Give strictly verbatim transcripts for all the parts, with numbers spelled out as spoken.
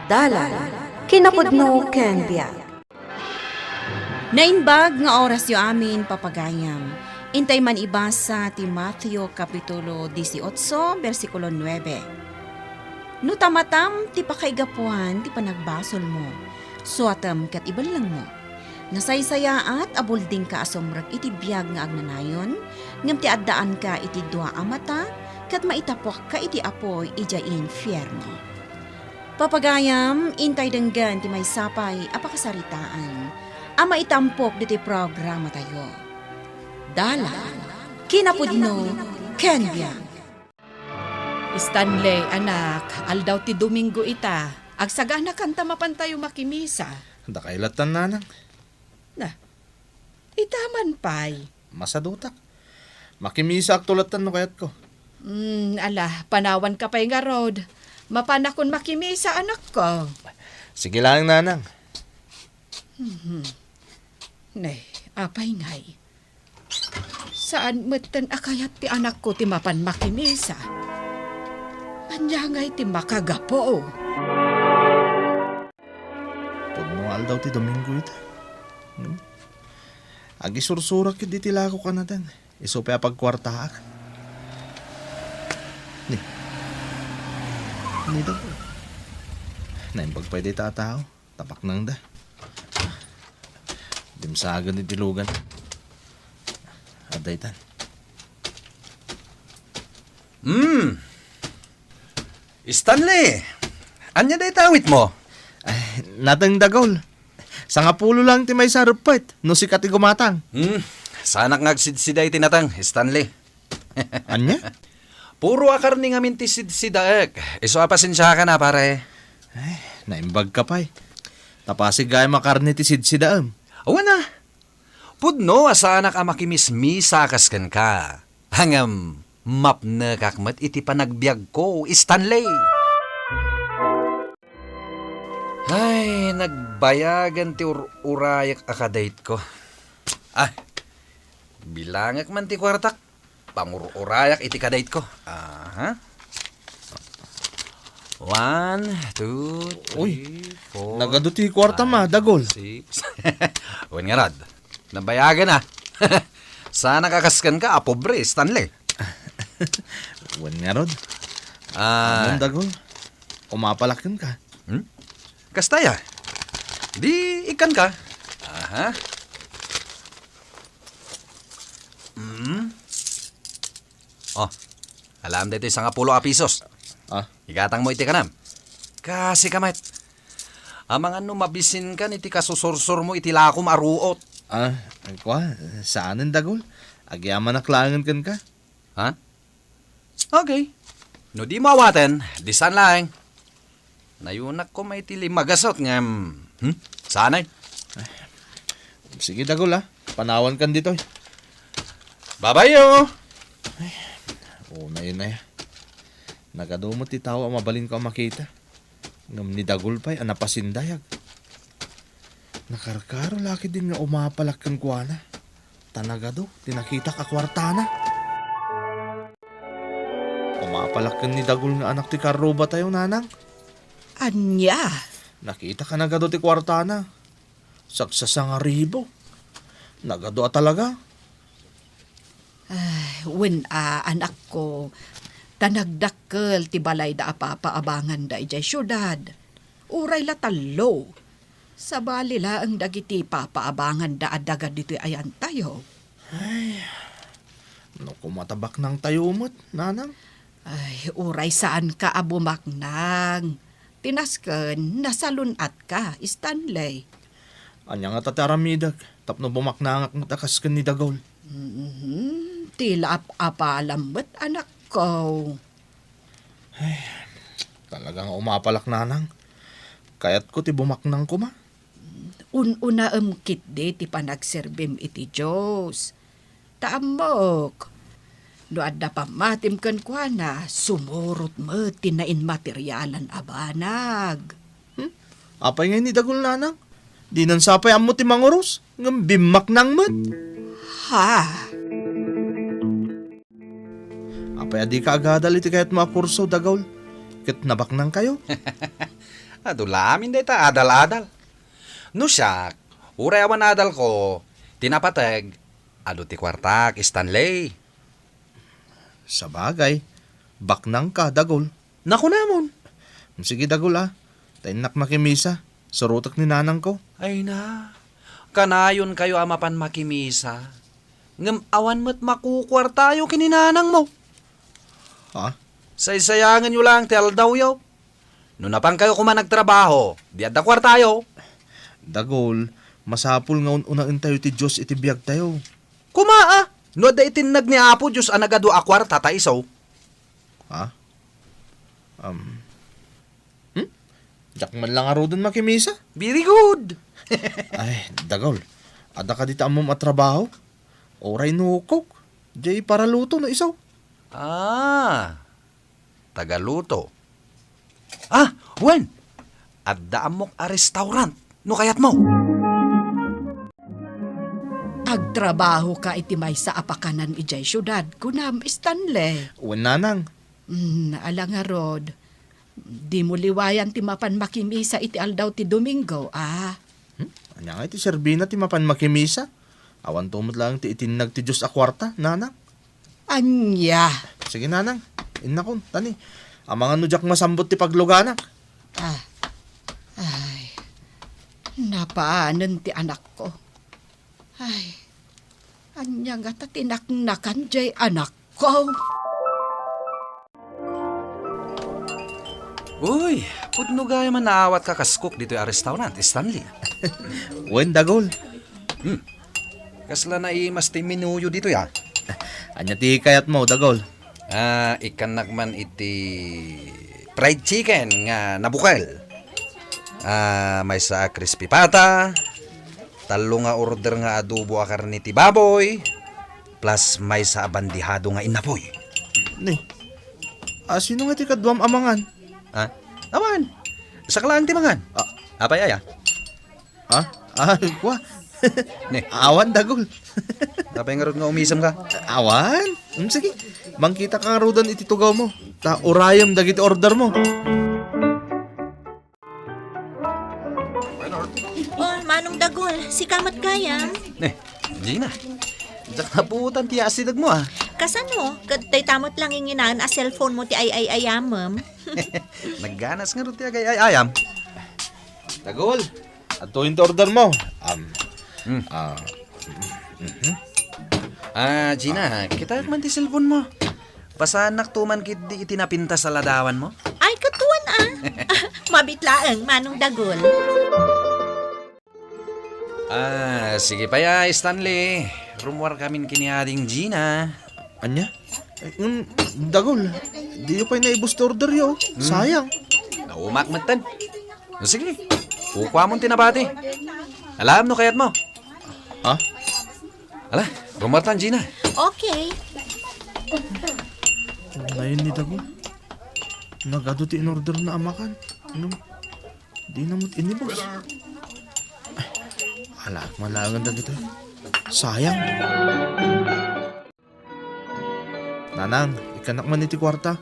Dalan, kinapudno ken biag. Naimbag nga orasyo amin, papagayam. Intay man ibasa ti Mateo Kapitulo dieciocho, bersikulo nuebe. No ta matam ti pakaigapuan ti panagbasolmo, suatem ket ibellengmo. Nasaysayaat a buldingka a sumrek iti biag nga agnanayon, ngem ti addaanka iti dua a mata, ket maitapuakka iti apuy idiay infierno. Papagayam, intay denggen ti maysa pay a pakasaritaan a maitampok ditoy programatayo. Dalan, kinapudno, ken biag. Stanley, anak, aldaw ti Domingo ita. Agsaganakanta mapantayo makimisa. Dakay lattan, nanang. Na, ita man pay. Masadutak. Makimisaakto lattan no kayatko. Hmm, ala, panawanka pay ngarud. Mapanakon makimisa, anakko. Sige lang, nanang. Mhm. Ne, apay ngay? Saan metten a kayat ti anakko ti mapan makimisa? Ania ngay ti makagapu? Pudno nga aldaw ti Domingo ita. Hmm? Agisursurak ket iti lako kanatan. Isu pay a pagkuartaak. Ni. Ni daw. Naimbag pay dayta a tao. Tapaknangda. Dimsagen iti lugan. Adda itan. Hmm. Stanley, ania dayta awitmo? Ay, nateng dagol. Sangapulo lang ti maysa a reppet, no sika ti gumatang. Hmm, saanak nga agsidsida iti nateng, Stanley. Ania? Puro a karne ngamin ti sidsidaek. Isu a pasensiakan a, pare. Ay, naimbagka pay. Tapasig gayam a karne ti sidsidaem. Awan a. Pudno a saanak a makimismisa a kas kenka. Ngem, mapnekak met iti panagbiagko, Stanley. Ay, nagbayagen ti ur-urayak a kadaytko. Ah, bilangek man ti kuartak. Pangur-urayak iti kadaytko. Aha. One, two, three, four, nagadu ti kuarta ma, five, dagol. Six. Wen ngarud. Nabayagen a. Saanak a kas kenka a pobre, Stanley. Wen ngarud. Ah. Ammom, dagol. Umapalak kenka. Hmm? Kasta ya. Di ikkanka. Aha. Hmm. Oh, alaem daytoy sangapulo a pisos. Ah. Igatangmo iti kanam. Kasika met. Amangan no mabisinkan iti kasusursurmo iti lakom a ruot. Ah, kua, saanen, dagol. Agyamanak laengen kenka. Ha? Okay. No dimo awaten, di saan laeng. Nayunak koma iti lima gasut ngem, hmm? Sanay. Sige, dagol, ah. Panawankan ditoy. Babayo! Ay, unay na ya. Nagadu met ti tao a mabalinko a makita. Ngem ni dagol pay a napasindayag. Nakarkaro la ketdin nga umapalak kenkuana. Ta nagadu ti nakitak a kuartana. Umapalak ken ni dagol nga anak ti karrubatayo, nanang. Ania? Nakitak a nagadu ti kuartana. Sagsasangaribo. Nagadu a talaga. Ay, wen a, anakko, ta nagdakkel ti balayda a papaabanganda idiay siudad. Uray la tallo. Sabali laeng dagiti papaabanganda a daga ditoy ayantayo. Ay, no koma ta baknangtayo met, nanang? Ay, uray saanka a bumaknang. Ti nasken, nasalun-atka, Stanley. Ania ngata ti aramidek tapno bumaknangak met a kas ken ni dagol? Mhm. Ti la ap-apalam met, anakko. Ay, talaga nga umapalak, nanang. Kayatko ti bumaknang koma. Un-unaem ketdi ti panagserbim iti Dios. Ta ammok, no adda pammatim kenkuana, sumurot met ti nainmaterialan a banag. Hmm? Apay ngay ni dagol, nanang? Dinan sapay ammo ti manguros, ngem bimmaknang met. Ha? Apay a dika agadal iti kayatmo a kurso, dagol, ket nabaknangkayo? Adu la amin dayta adal-adal. No siak, uray awan adalko, ti napateg, adu ti kuartak, Stanley. Sabagay, baknangka, Dagul. Nakunamon. Sige, Dagul, a. Ta innak makimisa, surotek ni nanangko. Ay na, kanayonkayo a mapan makimisa. Ngem awan met makukuartayo ken ni nanangmo. Ha? Saysayangenyo laeng ti aldawyo. No napankayo koma nagtrabaho, di adda kuartayo. Dagul, masapul nga un-unaentayo ti Dios iti biagtayo. Koma a, no adda itinnag ni Apo Dios a nagadu a kuarta ta isu. Ha? Um, hmm? Diak man la ngaruden makimisa? Very good. Ay, Dagul, adda kadi ti ammom a trabaho? Uray no cook, diay paraluto no isu. Ah, tagaluto. Ah, wen! Adda ammok a restaurant, no kayatmo. Agtrabahoka iti maysa a pakanan idiay siudad, kunam, Stanley. Wen, nanang. Hmm, ala ngarud, dimo liwayan ti mapan makimisa iti aldaw ti Domingo, a? Hmm? Ania nga iti serbina ti mapan makimisa? Awanto met laeng ti itinnag ti Dios a kuarta, nanang. Ania? Sige, nanang. Innakon, tani. Amangan no diak masambut ti pagluganak. Ah. Ay. Napanen ti anakko. Ay. Ania ngata ti naknakan diay anakko? Uy, pudno gayam a naawatka kas cook ditoy a restaurant, Stanley. Wen, Dagul. Hmm. Kasla naimas ti menuyo ditoy, a? Ania ti kayatmo, Dagul? Ah, ikkannak man iti fried chicken nga nabukel. Ah, maysa a crispy pata, tallo nga order nga adobo a karne ti baboy, plus maysa a bandihado nga innapoy. Ni, a, sino nga ti kaduam a mangan? Ah, awan. Isak laeng ti mangan. Ah. Apay aya? Ha? Ah, kua. Ni. Awan, Dagul. Apay ngarud nga umisem ka? Awan. Hmm, sige. Mangkita ka ngaruden iti tugawmo. Ta urayem dagiti ordermo. Oh, Manong Dagul, sika met gayam? Eh, Gina, diak napuotan ti asidegmo, a. Kasano? Ket dayta met la nga inginaen a cellphone mo ti ay-ay-ayamem. Nagganas ngarud ti agay-ay-ayam. Dagul, adtoyen ti order mo. Um, Hmm. Ah, mhm. Ah, Gina, kitaek man ti cellphone mo. Pasaannakto man ketdi iti napintas a ladawan mo. Ay, katuan, a. Mabit laeng, Manong Dagul. Ah, sige pay a, Stanley. Rummuarkamin ken ni Ading Gina. Ania? Eh, ngem, Dagul, diyo pay naibus ti orderyo. Hmm. Sayang. Naumak metten. O, sige. Kukuamon ti nabati. Alaem no kayatmo. Ha? Ala, rummuartan, Gina. Okay. Unayen ni Dagul. Nagadu ti inorderna a makan. Ngem, dina met inibus. Ay, alaek man laengen dagitoy. Sayang. Nanang, ikkanak man iti kuarta.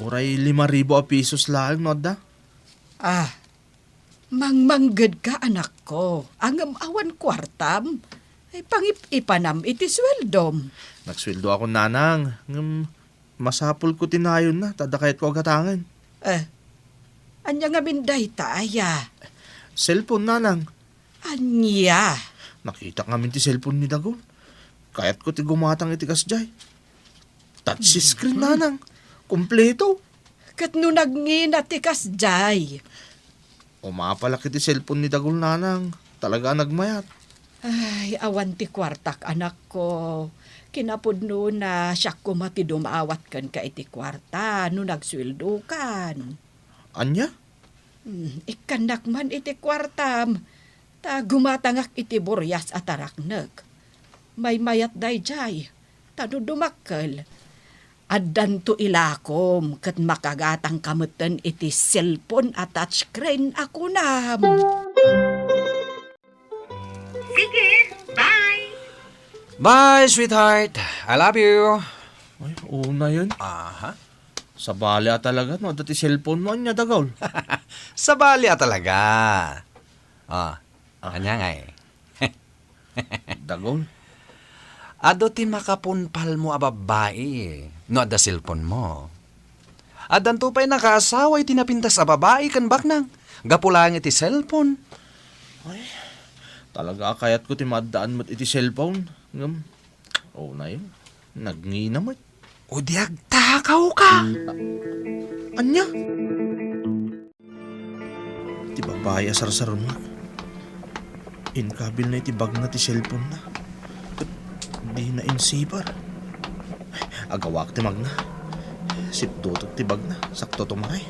Uray lima ribu a pesos laeng no adda. Ah, mangmanggedka, anakko. Ngem awan kuartam. Ay, pangip-ipanam iti sueldom. Nagsueldoakon, nanang. Ngem masapulko ti nayonna, ta adda kayatko a gatangen. Eh, ania ngamin dayta, aya? Cellphone, nanang. Ania? Nakitak ngamin ti cellphone ni Dagul. Kayatko ti gumatang iti kasdiay. Touch screen, hmm, nanang. Kompleto. Ket no nagngina ti kasdiay? Umapalak iti cellphone ni Dagul, nanang. Talaga a nagmayat. Ay, awan ti kuartak, anakko. Kinapudnona, siak koma ti dumawat kenka iti kuarta no nagsueldokan. Ania? Hmm, ikkannak man iti kuartam, ta gumatangak iti burias a taraknek. Maymayat daydiay, ta no dumakkel, addanto ilakom ket makagatangka metten iti cellphone a touchscreen a kunam. Sige, bye! Bye, sweetheart. I love you. Ay, unayen. Aha. Sabali a talaga no adda ti cellphone mo, ania, Dagol? Sabali a talaga. Ah, Ah. Ania ngay? Dagol? Adu ti makapunpal mo a babbai no adda cellphone mo. Addanto pay nakaasawa iti napintas a babai ken baknang gapu laeng iti cellphone. Ay, talaga a kayatko ti maaddaan met iti cellphone. Ngem, unay, nagngina met. O di agtakaw ka. Ania? Ti babai a sarsarumak, inkabilna iti bagna ti cellphone-na. Ket dina insibar. Agawak ti magna. Sipdutok ti bagna. Sakto tumaray.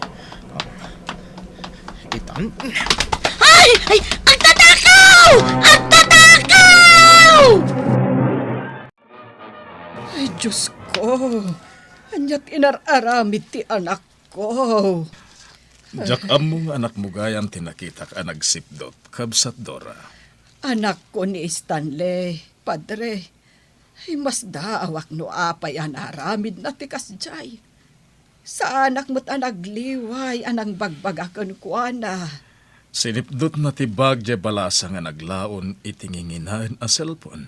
Itan. Ay! Ay! Agtatakaw! Agtatakaw! Ay, Diyos ko! Ania ti inar-aramid ti anakko? Diak ammo nga anakmo gayam ti nakitak a nagsipdut, Kabsat Dora. Anakko ni Stanley, Padre. Ay, masdaawak no apay a naaramidna ti kasdiay. Saanak met a nagliway a nangbagbaga kenkuana. Sinipdutna ti bag diay balasang a naglaon iti nginginaen a cellphone.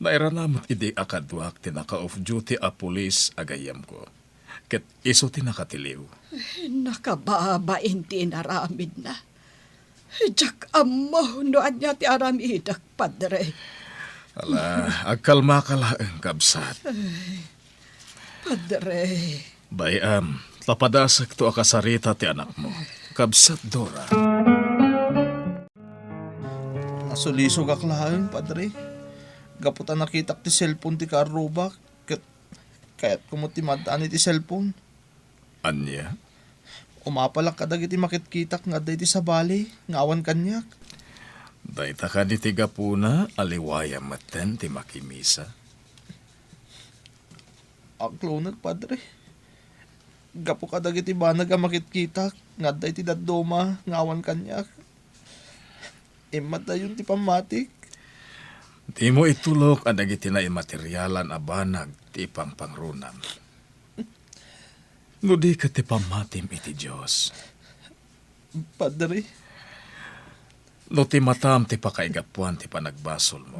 Nairana met idi a kaduak ti naka-off duty a pulis a gayyemko, ket isu ti nakatiliw. Nakababain ti inaramidna. Diak ammo no ania ti aramidek, Padre. Ala, agkalmaka laeng, kabsat. Ay, Padre. Bay-am, ta padasekto a kasarita ti anakmo, Kabsat Dora. Nasulisogak laeng, Padre. Gapu ta nakitak ti cellphone ti karrubak, ket kayatko met ti maaddaan iti cellphone. Ania? Umapalak kadagiti makitkitak nga adda iti sabali nga awan kaniak. Dayta kadi ti gapuna a liwayam metten ti makimisa? Akloneg, Padre. Gapu kadagiti banag a makitkitak nga adda iti dadduma nga awan kaniak, immadayon ti pammatik. Dimo itulok a dagiti naimaterialan a banag ti ipangpangrunam. No di ket ti pammatim iti Dios. Padre. No ti matam ti pakaigapuan ti panagbasolmo,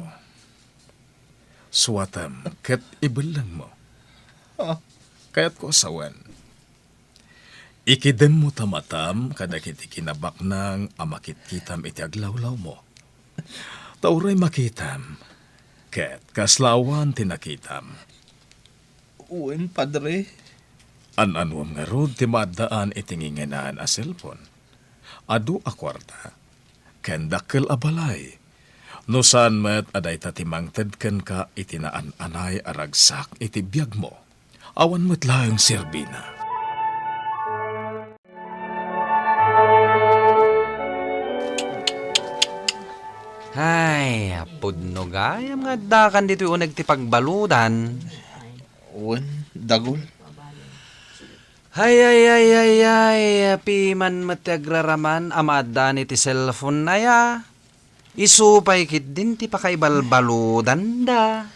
suatem ket ibellengmo. Ah. Kayatko a sawen. Ikidemmo ta matam kadagiti kinabaknang a makitkitam iti aglawlawmo. Ta uray makitam, ket kasla awan ti nakitam. Wen, Padre. An-anuem ngarud ti maaddaan iti nginginaen a cellphone? Adu a kuarta, ken dakkel a balay. No saan met a dayta ti mangted kenka iti naan-anay a ragsak iti biagmo, awan met laeng serbina. Ay, pudno gayam nga addakan ditoy uneg ti pagbaludan. Wen, dagul. Ay, ay, ay, ay, ay, piman met ti agraraman a maaddaan iti cellphone aya. Isu pay ketdin ti pakaibalbaludanda.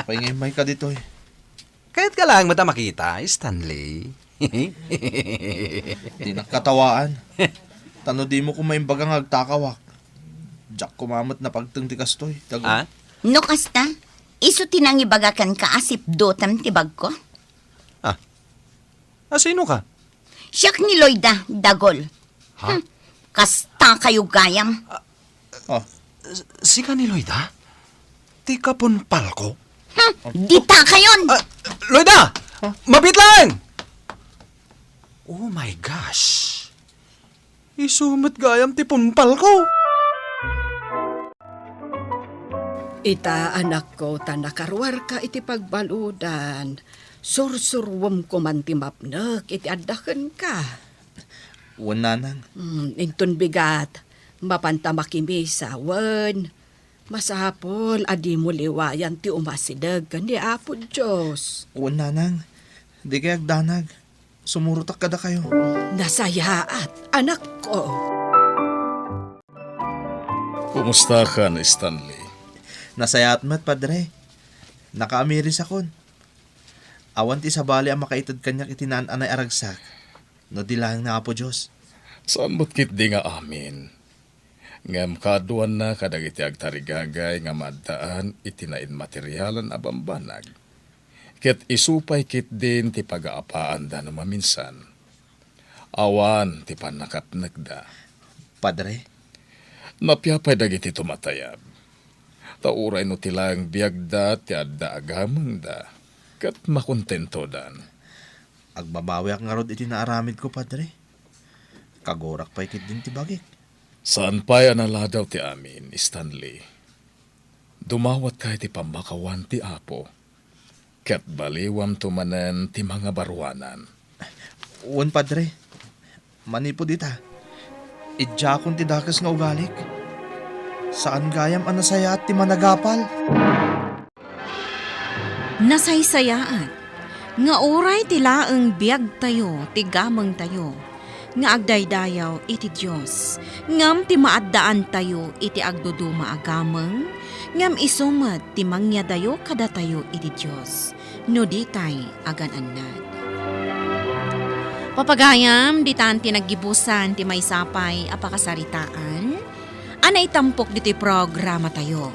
Apay nga immayka ditoy? Kayatka laeng met a makita, Stanley. Dinak katawaan. Ta no dimo koma imbaga nga agtakawak, diak koma met napagteng ti kastoy, dagul. Ah? No kasta, isu ti nangibaga kenka a sipdutem ti bagko? Ah. A sino ka? Siak ni Loida, dagul. Ha? Hmm. Kasta kayo gayam. Ah. S-, sika ni Loida? Ti kapunpalko? Hmm. Dita kayon! Ah, Loida! Huh? Mabit lang! Oh my gosh! Isu met gayam ti punpalko. Ita, anakko, ta nakaruarka iti pagbaludan, sursuruem koman ti mapnek iti adda kenka. Wen, nanang. Hmm, inton bigat, mapanta makimisa, wen, masapul a dimo liwayan ti umasideg ken ni Apo Dios. Wen, nanang. Dikay agdanag. Sumurotak kadakayo. Nasayaat, anakko. Kumusta ka ni Stanley? Nasayaat met, Padre. Nakaamirisakon. Awan ti sabali a makaited kaniak iti naan-anay a ragsak, no di laeng ni Apo Dios. Saan met ketdi nga amin. Ngem kaaduanna kadagiti agtarigagay nga maaddaan iti nainmaterialan a bambanag. Ket isu pay ketdin ti pagaapaanda no maminsan. Awan ti pannakatnekda. Padre? Napiapay dagiti tumatayab. Ta uray no ti laeng biagda ti adda agamengda, ket makontentodan. Agbabawiak ngarud iti naaramidko, Padre. Kagurak pay ketdin ti bagik. Saan pay a naladaw ti amin, Stanley. Dumawatka iti pammakawan ti Apo, ket baliwamto manen ti mangabaruanan. Wen, Padre. Manipud ita, idiakon ti dakes nga ugalik. Saan gayam a nasayaat ti managapal. Nasaysayaat nga uray ti laeng biagtayo ti gamengtayo nga agdaydayaw iti Dios, ngem ti maaddaantayo iti agduduma a gameng, ngem isu met ti mangyadayo kadatayo iti Dios, no ditay agan-annad. Papagayam, ditan ti naggibusan ti maysa pay a pakasaritaan a naitampok ditoy programatayo.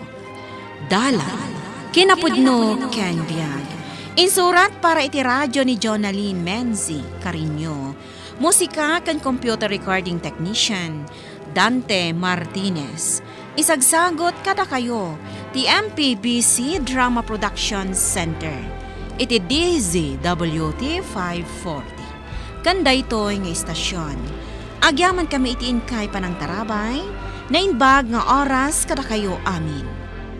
Dalan, kinapudno ken biag. Insurat para iti radio ni Jonalyn Menzi Carino. Musika ken computer recording technician, Dante Martinez. Isagsagut kadakayo ti M P B C Drama Production Center iti D Z W T five forty. Ken daytoy nga istasyon, agyamankami iti inkay panangtarabay, naimbag nga oras kadakayo amin.